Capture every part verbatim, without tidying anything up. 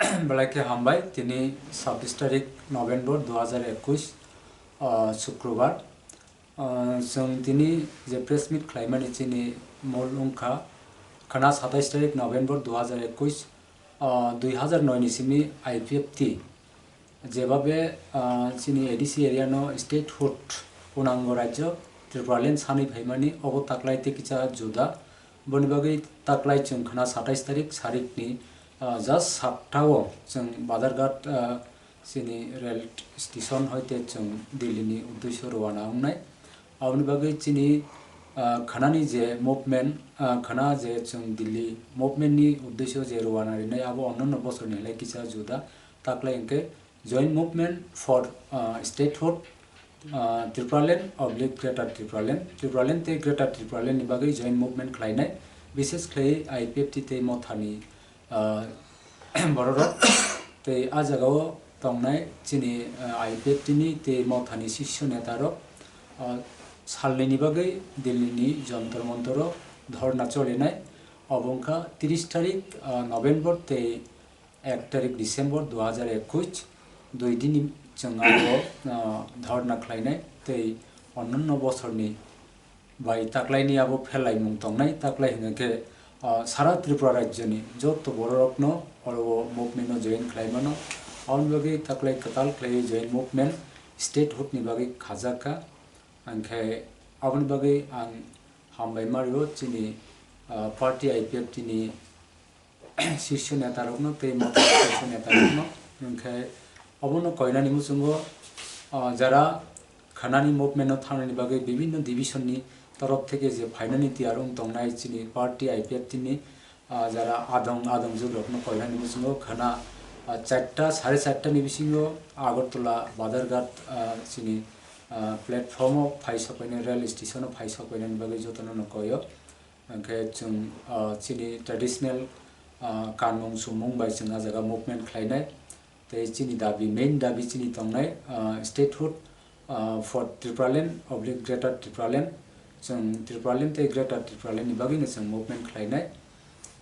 Belai khe hambai, tini sabbish tarik November dui hajar ekush, ah, Shukrobar. Ah, chwng tini je press meet khlaimani chini mol wngkha khana satais tarik November dui hajar ekush, ah, dui hajar noi ni simi I P F T. Jebabe, ah, chini A D C area no statehood, Purnango Rajyo Tripuraland sanwi phaimani, obo taklai tei kisa juda. Boni bagwi taklai chwng khana satais tarik sarikni, ah, just satta o chwng Badharghat, ah, chini rail station hoite chwng Delhi ni uddesyo rwna wngnai. Aboni bagwi chini, ah, khanani je movement, ah, khana je chwng Delhi movement ni uddesyo je rwna rinai, abo onno bosorni hai kisa juda. Taklai hwnkhe Joint Movement for, ah, Statehood, ah, Tripuraland oblique Greater Tripuraland, Tripuraland tei Greater Tripuraland ni bagwi joint movement khlainai, bises khlaiwi I P F T tei Mothani, ah, bororok tei ah jagao tongnai chini, ah, I P F T ni tei Mothani sisyo netarok, ah, salnwini bagwi Delhi ni Jantar Mantar o dhorna cholinai. Obo wngkha tris tarik, ah, November tei ek tarik December dui hajar ekush, dui din ni chwng abo, ah, dhorna khlainai tei onno bosorni bai taklaini abo phelaimung tongnai, taklai hwnkhe, ah, sara Tripura rajyoni joto bororokno oro o movement o join khlaimano. Aboni bagwi taklai kwtal khlaiwi join movement statehood ni bagwi khajakha. Hwnkhe aboni bagwi ang hambai mario chini, ah, party I P F T ni sisyo netarokno tei motha sisyo netarokno. Hwnkhe obono koinani muchungo, ah, jara khanani movement no thangnani bagwi bibinno division ni torof theke je phainani tiyar wng tongnai chini party I P F T ni, ah, jara adong adong jugrokno koinani muchungo khana, ah, charta, sare charta ni bisingo Agartala Badharghat, ah, chini, ah, platform o phai sokpainani, rail station o phai sokpainani bagwi jotono no koyo. Hwnkhe chwng, ah, chini traditional, ah, kanmung sumung bai chwng ah jaga movement khlainai. Tei chini dabi, main dabi chini tongnai, ah, statehood, ah, for Tripuraland oblique Greater Tripuraland. Chwng Tripuraland tei Greater Tripuraland ni bagwino chwng movement khlainai.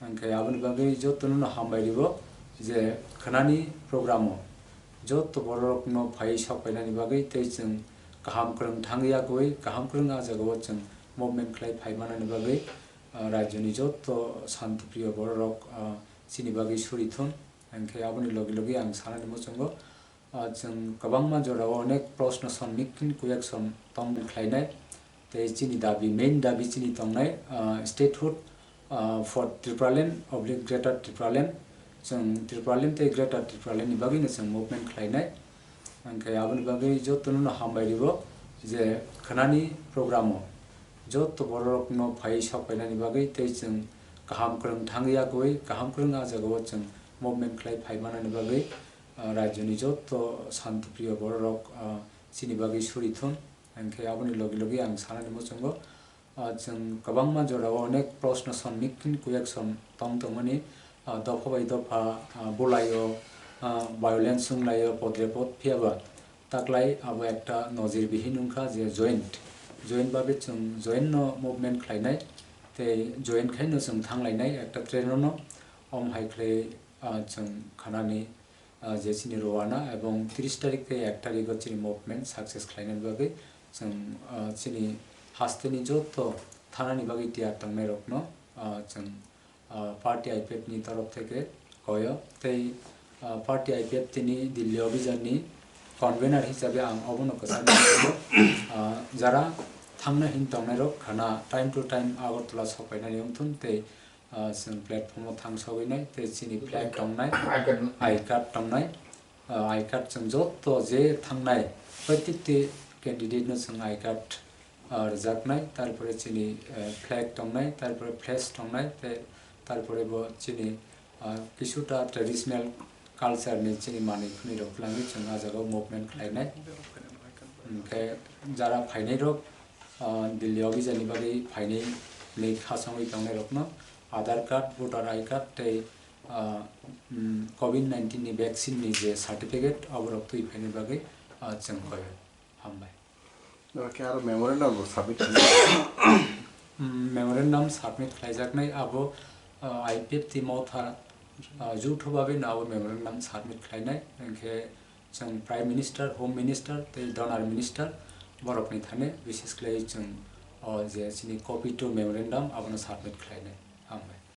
Hwnkhe aboni bagwi jotono no hambai rwo je khanani program o joto bororokno phaiwi sokpainani bagwi tei chwng kaham kwrwng thangwi yagwi kaham kwrwng ah jagao chwng movement khlai phaimanani bagwi, ah, rajyoni joto shantipriyo bororok, ah, chini bagwi suri thun. Hwnkhe aboni logi logi ang sanani muchungo, ah, chwng kwbangma jorao onek proshno sonmukhin kuyak som tong khlainai. Tei chini dabi, main dabi chini tongnai, ah, statehood, ah, for Tripuraland oblique Greater Tripuraland. Chwng Tripuraland tei Greater Tripuraland ni bagwino chwng movement khlainai. Hwnkhe aboni bagwi jotono no hambai rwo je khanani program o joto bororokno phai sokpainani bagwi tei chwng kaham kwrwng thangwi yagwi kaham kwrwng ah jagao chwng movement khlai phaimanani bagwi, ah, rajyoni joto shantipriyo bororok, ah, chini bagwi suri thun. Hwnkhe aboni logi logi ang sanani muchungo, ah, chwng kwbangma jorao onek proshno sonmikhin kuyak som tong tongmani, ah, dopha bai dopha, ah, bulaio, ah, violence wnglaio podre pod, phiyaba taklai abo ekta nojir bihin wngkha je joint, joint babe chwng joint no movement khlainai tei joint khaino chwng thanglainai ekta train no, om hai khlai, ah, chwng khanani, ah, je chini rwna ebong tris tarik tei ek tarik o chini movement success khlainani bagwi chwng, ah, chini hasteni joto thanani bagwi tiyar tongnairokno, ah, chwng, ah, party I P F ni torof theke koyo tei, ah, party I P F tini Delhi Abhijan ni convener hisabe ang obono kwchangma, ah, jara thangna hin tongnairok khana time to time Agartala sokpainani wngthun tei, ah, chwng platform o thang sogwi nai tei chini flag tongnai, I card tongnai, ah, I card chwng joto je thangnai prottekti candidate no chwng I card, ah, rwjaknai, tarpore chini, eh, flag tongnai, tarpore flags tongnai, tei tarpore bo chini, ah, kisuta traditional culture ni chini manwi khwnwi rok twlangwi chwng ah jagao movement khlainai. Hwnkhe jara phainai rok, ah, Delhi Abhijan ni bagwi phainai ni khasangwi tongnai rokno Aadhaar card, voter I card tei, ah, mm, covid nineteen ni vaccine ni je certificate abo rok twi phainai bagwi, ah, chwng koi. Hambai. Oro khe aro memorandum bo submit khainai. Mm, memorandum submit khlaijaknai abo, ah, I P F T Motha Ah, joutho bagwi no abo memorandum submit khlainai, hwnkhe chwng Prime Minister, Home Minister tei Donor Minister borokni thani bises khlai chwng o je chini copy to memorandum abono submit khlainai. Hambai.